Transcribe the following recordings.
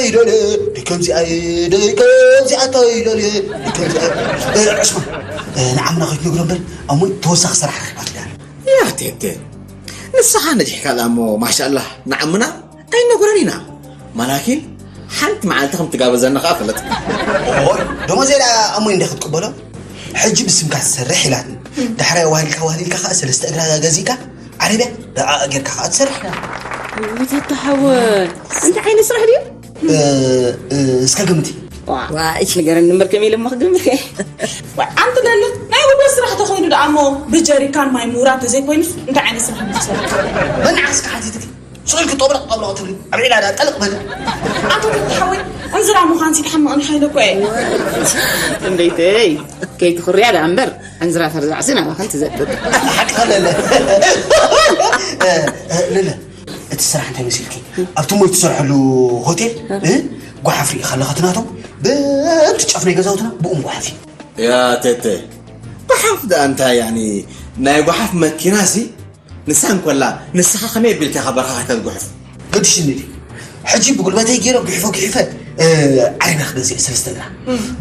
ይደልየ፣ ደይ ከምዚኣ እየ፣ ደይ ከምዚኣታ ይደልየ፣ ደይ ከምዚኣ እየ። እ፣ ዕስማን፣ እ፣ ንዓምና ከይትነግሮ እምበር፣ ኣሞይ ተወሳኺ ስራሕ ረኺባ ትደሊ። ያ ቴቴ፣ ንስኻ ነጂሕካ ደኣ እሞ ማሻኣላህ ንዓምና ኣይነግሮን ኢና። ማላኪን ሓንቲ መዓልቲ ከም ትጋበዘና ከኣ ፈለጥ። ኦይ፣ ደሞዘይ ደኣ ኣሞይ እንደ ክትቅበሎ? ሕጂ ብስምካ ትሰርሕ ኢላትኒ። ዳሕራይ ዋህሊልካ ዋህሊልካ ከኣ ሰለስተ እግራ ገዚእካ ዓረብያ ደኣ ጌርካ ከኣ ትሰርሕ። ውይ፣ ተታ ሓወይ፣ እንታይ ዓይነት ስራሕ ድዩ? እ፣ እ፣ እስከ ግምቲ። ዋ፣ ዋ፣ እች ንገረኒ እምበር ከመይ ኢለ እሞ ክግምት እየ? ዋ፣ ኣንቲ ለለ፣ ናይ ጉልበት ስራሕ ተኾይኑ ደኣ እሞ ብጀሪካን ማይ ምውራድ ተዘይኮይኑስ እንታይ ዓይነት ስራሕ እዩ ትሰርሕ? መን ዓስካ ሓቲትኪ? ስቕ ኢልኪ ጦብለቕ ጦብለቕ ትብሊ። ኣብ ዒላ ደኣ ጠልቕ በሊ። ኣቶ ተታ ሓወይ፣ እንዝራ ምዃንሲ ትሓምቕኒ ሓይለ እኮ እየ። እንደይተይ፣ ከይትኹርያ ደኣ እምበር፣ ዕንዝራ ተርዛዕሲ ናባኽን ትዘጥጥ። ሓቂ ለለ። እ፣ እ፣ ለለ። እቲ ስራሕ እንታይ መሲልኪ? ኣብቲ ሞይ ትሰርሐሉ ሆቴል፣ እ? ጓሓፍ ርኢ ከለኻ ትናቶም በብቲ ጫፍ ናይ ገዛውትና ብኡም ጓሓፍ እዩ። ያ ቴቴ፣ ጓሓፍ ደኣ እንታይ ያኒ ናይ ጓሓፍ መኪናሲ ንሳ እንኮላ ንስኻ ከመይ ኣቢልካ ኢኻ በረኻ ከይትጉሕፍ? ገዲሽኒ ድዩ? ሕጂ ብጉልበተይ ገይረ ጉሕፈ ጉሒፈ፣ እ፣ ዓይና ክገዝእ ሰለስተ ግራ።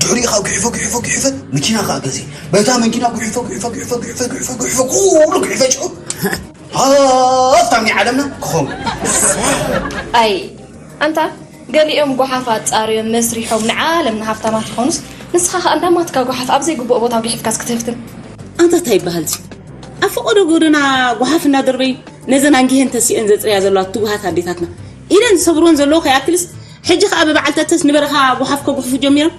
ድሕሪኡ ኸኣ ጉሕፈ ጉሒፈ ጉሒፈ መኪና ኸኣ ገዝእ። በታ መኪና ጉሕፈ ጉሕፈ ጉሕፈ ጉሕፈ ጉሕፈ ጉሕፈ ኩሉ ጉሕፈ ጭዑ። ሃብታም ናይ ዓለምና ክኸውን። ኣይ፣ ኣንታ ገሊኦም ጓሓፍ ኣጻርዮም መስሪሖም ንዓለም ንሃብታማት ይኾኑስ፣ ንስኻ ኸኣ እንዳማትካ ጓሓፍ ኣብ ዘይግቡእ ቦታ ጒሒፍካስ ክትህፍትም። ኣንታ እንታይ ይበሃል እዚ? ኣብ ፈቐዶ ጎደና ጓሓፍ እናደርበዩ ነዘን ኣንጊሀን ተሲአን ዘጽርያ ዘለዋ ትጉሃት ኣዴታትና ኢደን ዝሰብርወን ዘለዉ ከይኣክልስ፣ ሕጂ ኸኣ ብበዓል ተተስ ንበረኻ ጓሓፍ ከጉሕፉ ጀሚሮም?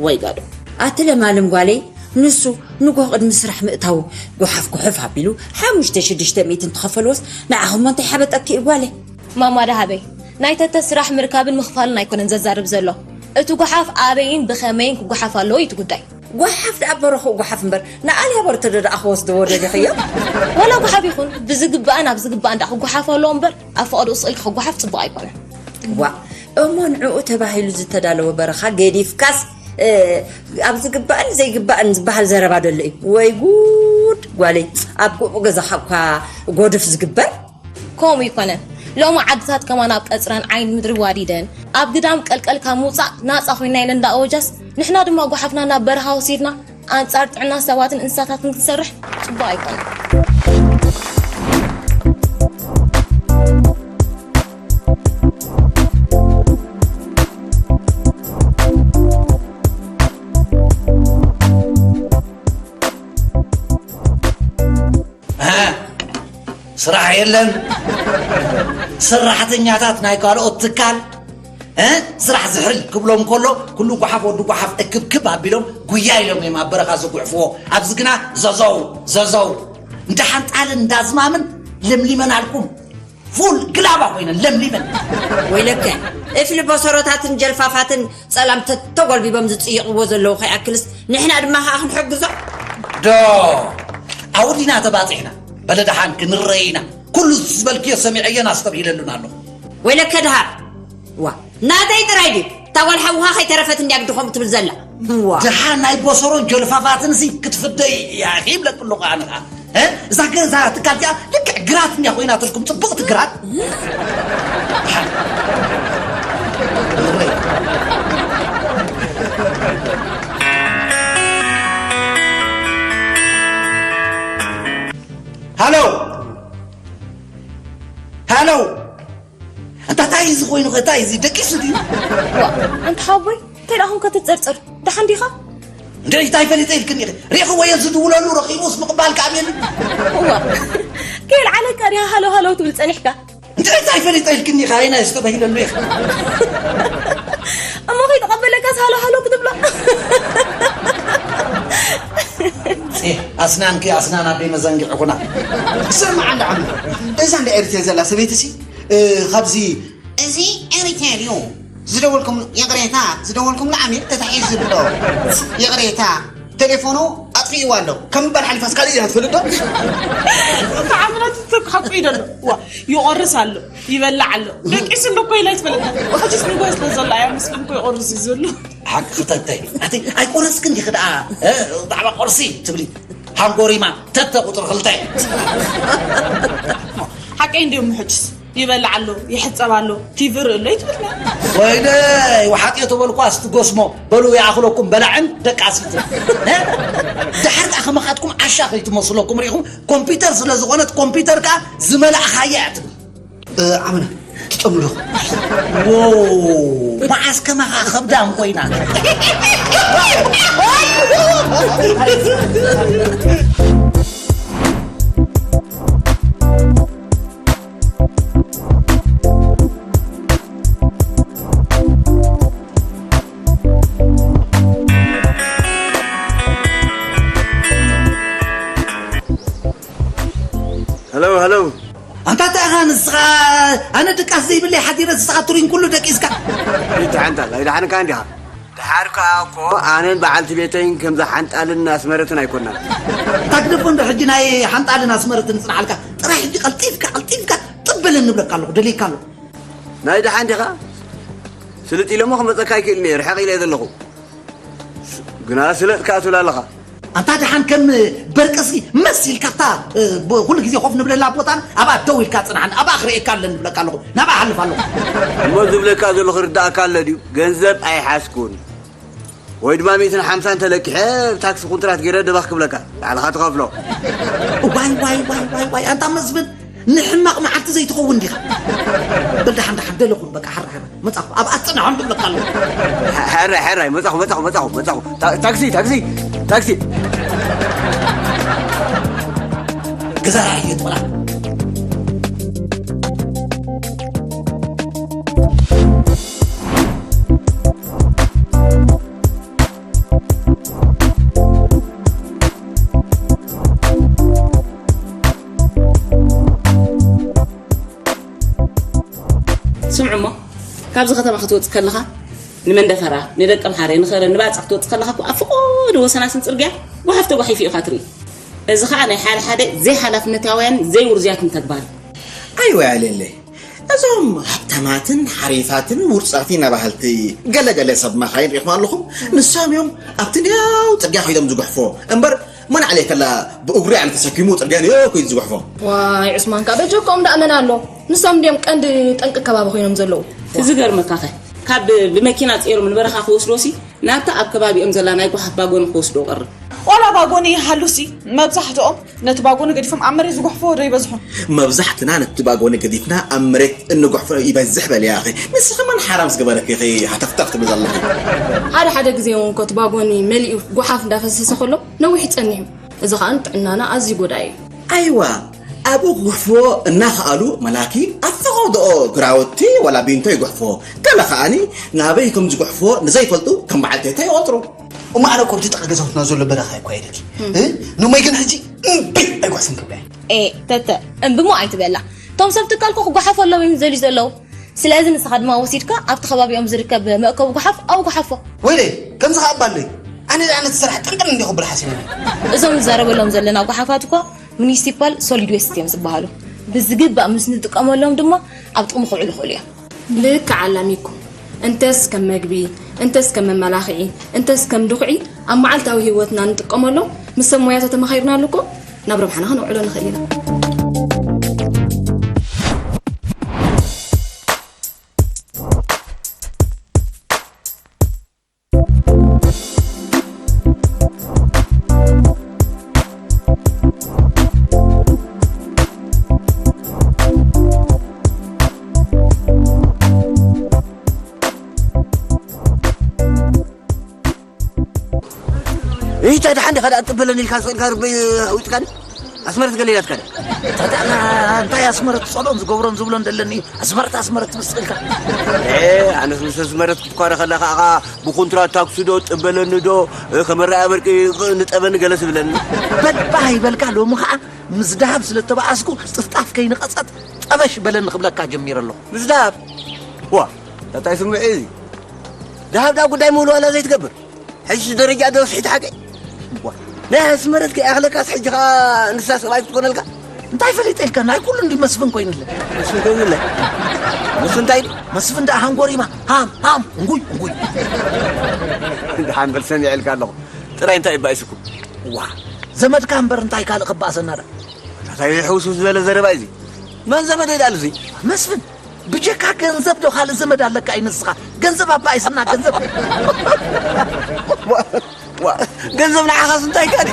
ወይ ጋዶ። ኣቲ ለማለም ጓለይ፣ ንሱ ንጎ ቅድሚ ስራሕ ምእታዉ ጓሓፍ ጉሕፍ ኣቢሉ ሓሙሽተ ሽዱሽተ ሚእቲ እንትኸፈልዎስ ንዓኹሞ እንታይ ሓበጠኪ እዩ ጓለይ? ማማ ደሃበይ፣ ናይ ተተ ስራሕ ምርካብን ምኽፋልን ኣይኮነን ዘዛርብ ዘሎ። እቲ ጓሓፍ ኣበይን ብኸመይን ክጓሓፍ ኣለዎ እዩ እቲ ጉዳይ። ጓሓፍ ደኣ በረኽኡ ጓሓፍ እምበር ንኣልያቦርተዶ ደኣ ክወስድዎ ደሊኽዮ? ዋላ ጓሓፍ ይኹን ብዝግባእን ኣብ ዝግባእን ደኣ ክጓሓፍ ኣለዎ እምበር ኣብ ፈቐድኡ ስቕ ኢልካ ክጓሓፍ ጽቡቕ ኣይኮነን። ዋ፣ እሞ ንዕኡ ተባሂሉ ዝተዳለወ በረኻ ገዲፍካስ፣ እ፣ ኣብ ዝግባእን ዘይግባእን ዝበሃል ዘረባ ደሎ እዩ። ወይ ጉድ ጓለይ፣ ኣብ ጉዕ ገዛኻ እኳ ጎድፍ ዝግበር። ከምኡ ይኮነን። ሎሚ ዓድታት ከማን ኣብ ቀጽረን ዓይኒ ምድሪ ዋዲደን፣ ኣብ ግዳም ቀልቀል ካብ ምውጻእ ናጻ ኮይና ኢለን እንዳኣወጃስ፣ ንሕና ድማ ጓሓፍና ናብ በረኻ ወሲድና ኣንጻር ጥዕና ሰባትን እንስሳታትን ክንሰርሕ ጽቡቕ ኣይኮነን። ኣሃ፣ ስራሕ የለን። ሰራሕተኛታት ናይ ካልኦት ትካል፣ እ፣ ስራሕ ዝሕል ክብሎም ከሎ፣ ኩሉ ጓሓፍ ወዲ ጓሓፍ እክብክብ ኣቢሎም ጉያ ኢሎም እዮም ኣብ በረኻ ዝጉሕፍዎ። ኣብዚ ግና ዘዘው፣ ዘዘው። እንዳ ሓንጣልን እንዳ ዝማምን ለምሊመናልኩም። ፉል ግላባ ኮይነን ለምሊመን። ወይለከ፣ እፍሊ በሰሮታትን ጀልፋፋትን ጸላም ተተጎልቢቦም ዝጽይቕዎ ዘለዉ ከይኣክልስ፣ ንሕና ድማ ከኣ ክንሕግዞ። ዶ፣ ኣውዲና ተባጺሕና። በለ ደሓን ክንረይ ኢና። ኩሉ ዝበልክዮ ሰሚዐዮን ኣስተብሂለሉን ኣለኹ። ወይለከ ድሃር። ዋ፣ ናተይ ጥራይ ድዩ? እታ ጓል ሓውኻ ከይተረፈት እንድያ ግዲ ከምኡ ትብል ዘላ። ዋ። ደሓን ናይ ቦሰሮን ጀልፋፋትን ሲ ክትፍደይ እያ፣ ይብለኪ ኣለኹ ኣነ ኸኣ። እ? እዛ ገዛ ትካል እዚኣ ልክዕ ግራት እንድያ ኮይናትልኩም፣ ጽብቕቲ ግራት። ደሓን። ሃሎ። ሃሎ። ኣንታ እንታይ እዚ ኮይኑ ኸ? እንታይ እዚ ደቂሱ ድዩ? ዋ፣ ኣንታ ሓወቦይ፣ እንታይ ደኣ ኾንካ ትጸርጸር? ደሓን ዲኻ? እንድዒ እንታይ ፈሊጠ ኢልክኒ ኢኺ? ሪኢኽዎ እየ ዝድውለሉ ረኺቡስ ምቕባል ከኣ ኣምየኒ። እዋ፣ ከየልዓለካ ዲኻ ሃሎ ሃሎ ትብል ጸኒሕካ? እንድዒ እንታይ ፈሊጠ ኢልክኒ ኢኺ? ኣየናይ ዝተባሂለሉ ኢኺ? እሞ ከይተቐበለካስ ሃሎ ሃሎ ክትብሎ? ፂ፣ ኣስናንኪ ኣስናን ኣደይ መዘንግዒ ኩና። ስምዓ እንዳ ዓሚ፣ እዛ እንዳ ኤሪትሬ ዘላ ሰበይቲሲ፣ እ፣ ካብዚ እዚ ኤሪትሬ ድዩ? ዝደወልኩም፣ ይቕሬታ፣ ዝደወልኩምሉ ዓሚል ተታሒዙ ኣሎ። ይቕሬታ፣ ቴሌፎኑ ኣጥፊእዎ ኣሎ። ከም ምባል ሓሊፋስ ካልእ እያ ትፈልጥ ዶ? እታ ዓምና ትትክ ሓቁ እዩ ዘሎ። ዋ፣ ይቖርስ ኣሎ፣ ይበልዕ ኣሎ። ደቂሱ እንዶ እኮ ኢላ ኣይትፈልጥን። ሕጂስ ንግሆ ስለ ዘሎ እያ መስለኒ እኮ ይቖርስ እዩ ዘሎ። ሓቂ ክተተይ። ኣቲ ኣይቆረስክን ዲኺ ደኣ? እ፣ ብዛዕባ ቁርሲ ትብሊ። ሃንጎሪማ፣ ተተ ቁጽሪ ክልተ። ሓቀይ እንድዮም ሕጂስ። ይበልዕ ኣሎ፣ ይሕጸብ ኣሎ፣ ቲቪ ይርኢ ኣሎ ይትብልና። ወይለይ፣ ወሓጥ እየ ተበልኩ፣ ኣስትጎስሞ። በሉ ይኣኽለኩም በላዕን ደቃሲትን። እ? ድሓር ከኣ ከማኻትኩም ዓሻ ከይትመስለኩም ርኢኹም፣ ኮምፒውተር ስለ ዝኾነት ኮምፒውተር ከኣ ዝመላእኻያ እያ ትብል። እ፣ ዓመና፣ ትጠምዶ። ዎ፣ መዓስ ከማኻ ከብዳም ኮይና። ሄሎ፣ ሄሎ። ኣንታ እንታይ ኢኻ ንስኻ? ኣነ ድቃስ ዘይብለይ ሓዲረ ንስኻ ትሪን ኩሉ ደቂስካ። ኣይትሓንጣል፣ ኣይደሓንካ እንዲኻ። ደሓር ከኣ እኮ ኣነን በዓልቲ ቤተይን ከምዛ ሓንጣልን ኣስመረትን ኣይኮናን። ታግደፎ እንዶ ሕጂ ናይ ሓንጣልን ኣስመረትን ጽንሓልካ። ጥራይ ሕጂ ቀልጢፍካ፣ ቀልጢፍካ ጥብል እንብለካ ኣለኹ፣ ደልየካ ኣለኹ። ናይ ደሓን ዲኻ? ስልጥ ኢለ እሞ ክመጸካ ኣይክእልን እየ፣ ርሕቕ ኢለ እየ ዘለኹ። ግና ስለጥ ከኣ ትብል ኣለኻ። ኣንታ ደሓን ከም በርቅሲ መስ ኢልካ ኣብታ፣ እ፣ ብ-፣ ኩሉ ግዜ ኮፍ ንብለላ ቦታ ኣብኣ ደው ኢልካ ጽንሓኒ፣ ኣብኣ ክርእየካ ኣለኒ ንብለካ ኣለኹ፣ ናብኣ እሓልፍ ኣለኹ። እሞ ዝብለካ ዘለኹ ርዳእካ ኣሎ ድዩ? ገንዘብ ኣይሓዝኩን። ወይ ድማ ሚእትን ሓምሳን ተለቂሐ ብታክሲ ኩንትራት ገይረ ደበኽ ክብለካ፣ ባዕልኻ ትኸፍሎ። ዋይ፣ ዋይ፣ ዋይ፣ ዋይ፣ ዋይ፣ ኣንታ መስፍን፣ ንሕማቕ መዓልቲ ዘይትኸውን ዲኻ? በል ደሓን፣ ደሓን፣ ደለኹን፣ በቃ፣ ሓራ፣ ሓራ፣ መጻኹ፣ ኣብ ኣጽንሖም ክብለካ ኣለኹ። ሕራይ፣ ሕራይ፣ መጻኹ፣ መጻኹ፣ መጻኹ፣ መጻኹ። ታ-፣ ታክሲ፣ ታክሲ፣ ታክሲ። ገዛ ራእይ እየ ትበላ። ስምዑ እሞ፣ ካብዚ ከተማ ክትወጽእ ከለኻ፣ ንመንደፈራ፣ ንደቀምሓረ፣ ንኸረን፣ ንባጽዕ ክትወጽእ ከለኻ እኮ፣ ኣብ ፈቐዶ ወሰናስን ጽርግያ ጓሓፍ ተጓሒፉ ኢኻ ትርኢ። እዚ ኸኣ ናይ ሓደ ሓደ ዘይሓላፍነታውያን ዘይውርዙያትን ተግባር እዩ። ኣይወ ኣሌለይ፣ እዞም ሃብታማትን ሓሪፋትን ውርጻትን ኣባህልቲ ገለ ገለ ሰብ መኻይን ርኢኹም ኣለኹም? ንሶም እዮም ኣብቲ እንድያው ጽርግያ ኮይዶም ዝጉሕፎ እምበር፣ መን ዓለይ ከላ ብእግሩ ያለ ተሰኪሙ ጽርግያ ንዮ ኮይኑ ዝጉሕፎ። ዋይ ዑስማን፣ ካብ በጀኮም ደኣ መን ኣሎ? ንሶም እንድዮም ቀንዲ ጠንቂ ከባቢ ኮይኖም ዘለዉ። እቲ ዝገርመካኸ፣ ካብ ብመኪና ጸይሮም ንበረኻ ክወስዶሲ፣ ናብታ ኣብ ከባቢኦም ዘላ ናይ ጓሓፍ ባጎኒ ክወስዶ ቀርብ። ዋላ ባጎኒ ይሃሉሲ፣ መብዛሕትኦም ነቲ ባጎኒ ገዲፎም ኣብ መሬት ዝጉሕፍዎ ዶ ይበዝሑ? መብዛሕትና ነቲ ባጎኒ ገዲፍና ኣብ መሬት እንጉሕፎ ይበዝሕ በል ያኺ። ንስኺ መን ሓራም ዝገበረኪ ኢኺ ሃተፍተፍ ትብሊ ዘለኺ? ሓደ ሓደ ግዜ እውን እኮ እቲ ባጎኒ መሊኡ ጓሓፍ እንዳፈሰሰ ከሎ ነዊሕ ይጸንሕ እዩ። እዚ ኸኣ ንጥዕናና ኣዝዩ ጎዳኢ እዩ። ኣይዋ፣ ኣብኡ ክጉሕፍዎ እናኸኣሉ መላኪ ኣብ ፈቐድኦ ግራውቲ ዋላ ቢንቶ ይጉሕፍዎ። ገለ ኸኣኒ ናበይ ከም ዝጉሕፍዎ ንዘይፈልጡ ከም በዓል ቴታ ይቖጽሩ። እሞ ኣነ እኮ ኣብቲ ጥቓ ገዛውትና ዘሎ በረኻ እኮ ኣይደኪ። እ? ንሞይ ግን ሕጂ እምቢ ኣይጓስን ክብላ እየ። ኤ፣ ተተ፣ እምቢ እሞ ኣይትበላ። እቶም ሰብ ትካል እኮ ክጓሓፈሎም እዮም ዝደልዩ ዘለዉ። ስለዚ ንስኻ ድማ ወሲድካ ኣብቲ ከባቢኦም ዝርከብ መእከቢ ጓሓፍ ኣብኡ ጓሓፎ። ወይለይ፣ ከምዚ ከኣ እባ ኣለይ። ኣነ ደኣ ነቲ ስራሕ ጥንቅን እንዲየ ክብል ሓሲበ። እዞም ንዛረበሎም ዘለና ጓሓፋት እኮ ሙኒሲፓል ሶሊድ ዌስት እዮም ዝበሃሉ። ብዝግባእ ምስ ንጥቀመሎም ድማ ኣብ ጥቕሚ ክውዕሉ ይኽእሉ እዮም። ልክዕ ኣላ ሚኩ። እንተስ ከም መግቢ፣ እንተስ ከም መመላኽዒ፣ እንተስ ከም ድኹዒ ኣብ መዓልታዊ ህይወትና ንጥቀመሎም ምስ ሰብ ሞያ ተተመኻይርናሉ እኮ ናብ ረብሓና ከነውዕሎ ንኽእል ኢና። እንታይ ደሓን ዲኻ ደኣ ጥበለኒ ኢልካ ስቕ ኢልካ ርበይ ኣውጥካኒ? ኣስመረት ገለ ኢላትካ ድያ? ታዲያ እንታይ ኣስመረት ጸልኦን ዝገብሮን ዝብሎን ደለኒ? ኣስመረት፣ ኣስመረት ትብል ስቕ ኢልካ። ኤ፣ ኣነስ ምስ ኣስመረት ክትኳረ ከለኻ ኸኣ ብኹንትራት ታክሲ ዶ ጥበለኒ ዶ፣ እ፣ ከመረኣያ በርቂ ንጠበኒ ገለ ትብለኒ። በል ባህ ይበልካ፣ ሎሚ ኸኣ ምስ ደሃብ ስለ እተባኣስኩ ጥፍጣፍ ከይንቐጸት ጠበሽ በለኒ ክብለካ ጀሚረ ኣለኹ። ምስ ደሃብ? ዋ፣ እንታይ ስምዒ እዚ? ደሃብ ደኣ ጉዳይ ምውልዋላ ዘይትገብር? ሕጂ ደረጃ ዶ ስሒት ሓቀይ? ዋ፣ ናይ ኣስመረት ከይኣኽለካስ ሕጂ ኸኣ ንሳ ሰብኣይ ክትኮነልካ? እንታይ ፈሊጠ ኢልካ? ናይ ኩሉ እንዲ መስፍን ኮይኑለ። መስፍን ኮይኑለ? ንሱ እንታይ ድዩ? መስፍን ደኣ ሃንጎሪማ፣ ሃም፣ ሃም፣ እንጉይ፣ እንጉይ። ደሓን በል ሰሚዐልካ ኣለኹ። ጥራይ እንታይ ይባኢስኩም? ዋ፣ ዘመድካ እምበር እንታይ ካልእ ክባእሰና ደኣ? እንታይ ሕውስውስ ዝበለ ዘረባ እዩ እዚ? መን ዘመደይ ደኣ እዚ? መስፍን፣ ብጀካ ገንዘብ ዶ ካልእ ዘመድ ኣለካ እዩ ንስኻ? ገንዘብ ኣባ ይስና ገንዘብ። ዋ፣ ዋ፣ ገንዘብ ንዓኻስ እንታይ ካን?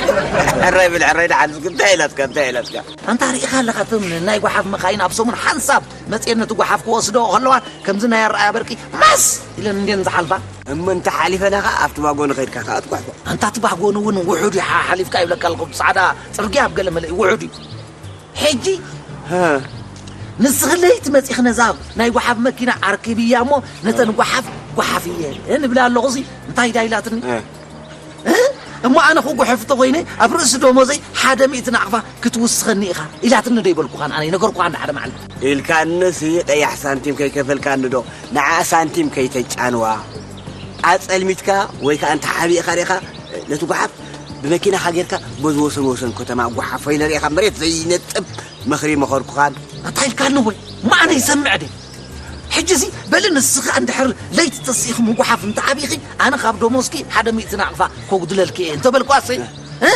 ሕራይ ብል፣ ሕራይ ደሓን፣ እስኪ እንታይ ኢላትካ፣ እንታይ ኢላትካ? ኣንታ ርኢኻ ኣለኻ፣ እቶም ናይ ጓሓፍ መኻይን ኣብ ሰሙን ሓንሳብ መፅኤን ነቲ ጓሓፍ ክወስዶ ከለዋ ከምዚ ናይ ኣረኣያ በርቂ ማስ ኢለን እንድየን ዝሓልፋ። እሞ እንተ ሓሊፈና ኸዓ ኣብቲ ባጎ ንኸይድካ ከኣ ትጓሕፎ። ኣንታ እቲ ባጎን እውን ውሑድ እዩ ሓ-፣ ሓሊፍካ ይብለካ ኣለኹ፣ ብፃዕዳ ፅርግያ ኣብ ገለ መለ እዩ ውሑድ እዩ። ሕጂ ንስኺ ለይቲ መፂኺ ነዛ ናይ ጓሓፍ መኪና ኣርክብያ እሞ ነተን ጓሓፍ ጓሓፍ እየ ንብላ ኣለኹ። እዚ እንታይ ዳ ኢላትኒ? እ? እሞ ኣነ ክጉሕፍ ተኾይነ ኣብ ርእሲ ደሞዘይ ሓደ ሚእቲ ናቕፋ ክትውስኸኒ ኢኻ ኢላትኒ ዶ ይበልኩኻን? ኣነ ይነገርኩኻን ሓደ መዓልቲ። ኢልካንሲ ቀያሕ ሳንቲም ከይከፈልካኒ ዶ ንዓ ሳንቲም ከይተጫንዋ? ኣጸልሚትካ ወይ ከኣ እንተ ሓቢእኻ ርኢኻ ነቲ ጓሓፍ ብመኪናኻ ጌርካ በዚ ወሰን ወሰን ከተማ ጓሓፎ ኢለ ርኢኻ መሬት ዘይነጥብ ምኽሪ መኸርኩኻን። ኣታ ኢልካኒ ወይ? ማዕነ ይሰምዕ ደ? ሕጂ እዚ በሊ ንስኺ እንድሕር ለይቲ ተሲእኺ ምጉሓፍ እንተ ኣቢኺ ኣነ ካብ ደሞዝኪ ሓደ ሚእቲ ናቕፋ ከጉድለልኪ እየ እንተበልኳሲ? እ?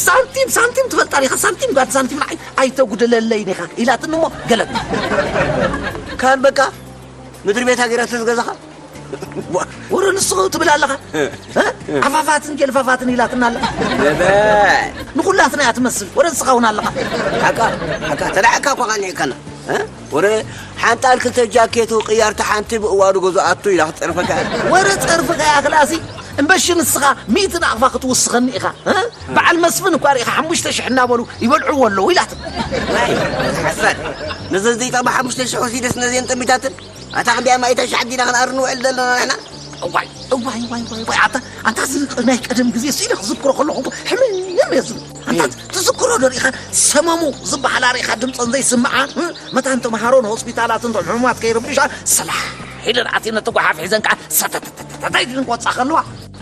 ሳንቲም ሳንቲም ትፈልጣ ዲኻ? ሳንቲም ጓድ ሳንቲም ንዓይ ኣይተጉድለለይን ኢኻ ኢላትኒ እሞ ገለጥ። ካን በቃ ምድሪ ቤታ ገይራቶ ዝገዛኻ? ወረ ንስኹ ትብል ኣለኻ። እ? ዓፋፋትን ጀልፋፋትን ኢላትና ኣላ። ንኹላትና እያ ትመስል። ወረ ንስኻ እውን ኣለኻ። ሓቃ፣ ሓቃ፣ ተዳዕካ እኳ ቃኒዕካና። እ? ወረ ሓንጣል ክልተ ጃኬቱ ቅያርቲ ሓንቲ ብእዋኑ ገዝኣቱ ኢላ ክትጸርፈካ። ወረ ጸርፍካ እያ ክላሲ። እምበሺ ንስኻ ሚእቲ ናቕፋ ክትውስኸኒ ኢኻ። እ? በዓል መስፍን እኳ ርኢኻ ሓሙሽተ ሽሕ እናበሉ ይበልዕዎ ኣለዉ ኢላትና። ዋይ፣ ሓሳድ። ነዘን ዘይጠቕማ ሓሙሽተ ሽሕ ወሲደስ ነዘን ጥሚታትን ኣታ ክንደይ ኣማኢት ሽሕ ኣዲና ክንኣሪ ንውዕል ዘለና ንሕና? እዋይ እዋይ እዋይ እዋይ እዋይ ኣታ ኣታ እዚ ናይ ቀደም ግዜ ሲ ኢለ ክዝክሮ ከለኹ ሕምም እየ ዝብል። ኣንታ ትዝክሮ ዶ ርኢኻ ሰመሙ ዝበሃላ ርኢኻ ድምፀን ዘይስምዓ? እ? መታን ተምሃሮ ንሆስፒታላት እንቶም ሕሙማት ከይርብሻ ሰላሕ ኢለን ኣትየን ነቲ ጓሓፍ ሒዘን ከዓ ሰተተተተተተ ኢለን ክወፃ ከለዋ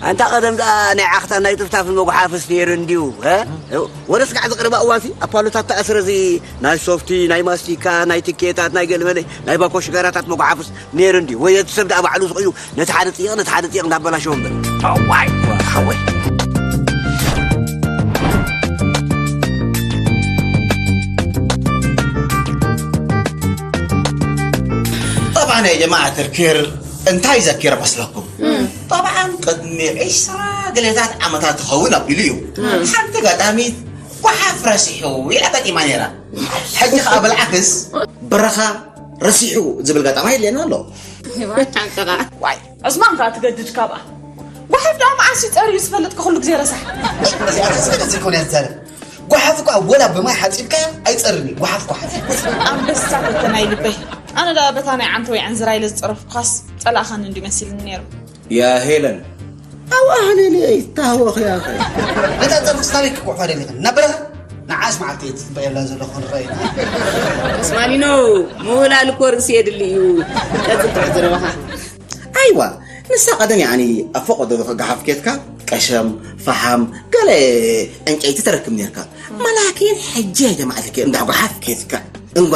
ኣንታ ቀደም ደኣ ናይ ዓኽታን ናይ ጥፍጣፍን መጉሓፍስ ነይሩ እንድዩ። እ? ወረስ ከዓ ዝቕርባ እዋንሲ ኣብ ፓሎታት ተኣስረ እዚ ናይ ሶፍቲ ናይ ማስቲካ ናይ ትኬታት ናይ ገለመለ ናይ ባኮ ሽጋራታት መጉሓፍስ ነይሩ እንድዩ። ወይ እቲ ሰብ ደኣ ባዕሉ ዝኽእሉ ነቲ ሓደ ጥይቕ ነቲ ሓደ ጥይቕ እንዳበላሸዎ እምበር። ዋይ ሓወይ። طبعا يا جماعة الكير እንታይ ዘኪረ መስለኩም? طبعا ቅድሚ ዒስራ ገሌታት ዓመታት ትኸውን ኣቢሉ እዩ። ሓንቲ ጋጣሚት ጓሓፍ ረሲሑ ኢላ ገጢማ ነይራ። ሕጂ ከዓ ብልዓክስ ብረኻ ረሲሑ ዝብል ጋጣማ የድልየና ኣሎ። ዋይ ዕስማን ከዓ ትገድድ ካብኣ። ጓሓፍ ደኣ መዓስ እዩ ጸርዩ ዝፈልጥ ከ ኩሉ ግዜ ረሳሕ። እዚኣ ተስፈ ዘይኮነ እያ ትዛረብ። ጓሓፍ እኳ ወላ ብማይ ሓፂብካ ኣይፀርን እዩ። ጓሓፍ ጓሓፍ። ኣንበሳ ፈተናይ ልበይ። ኣነ ደኣ በታ ናይ ዓንተ ወይ ዕንዝራ ኢለ ዝፀረፍኩኻስ ፀላእኻኒ እንዲ መሲልኒ ነይሩ። يا هيلن ኣዋ ሃሌሉያ ይታወኽ ያኸ ነታ ፀርፍስ ናበይ ክጉዕፋ ደሊኽን ናብ በረኻ ንዓስ መዓልቲ እየ ትፅበየላ ዘለኹ ንረአይና ዑስማኒኖ ምህላል እኮ ርእሲ የድሊ እዩ። ቀጽል ትሕት ዘረባኻ። ኣይዋ ንሳ ቀደም ያኒ ኣብ ፈቐዶ ገሓፍ ኬትካ ቀሸም ፈሓም ገለ ዕንጨይቲ ተረክብ ነርካ መላኪን ሕጂ ጀማዓት እንዳ ጓሓፍ ኬትካ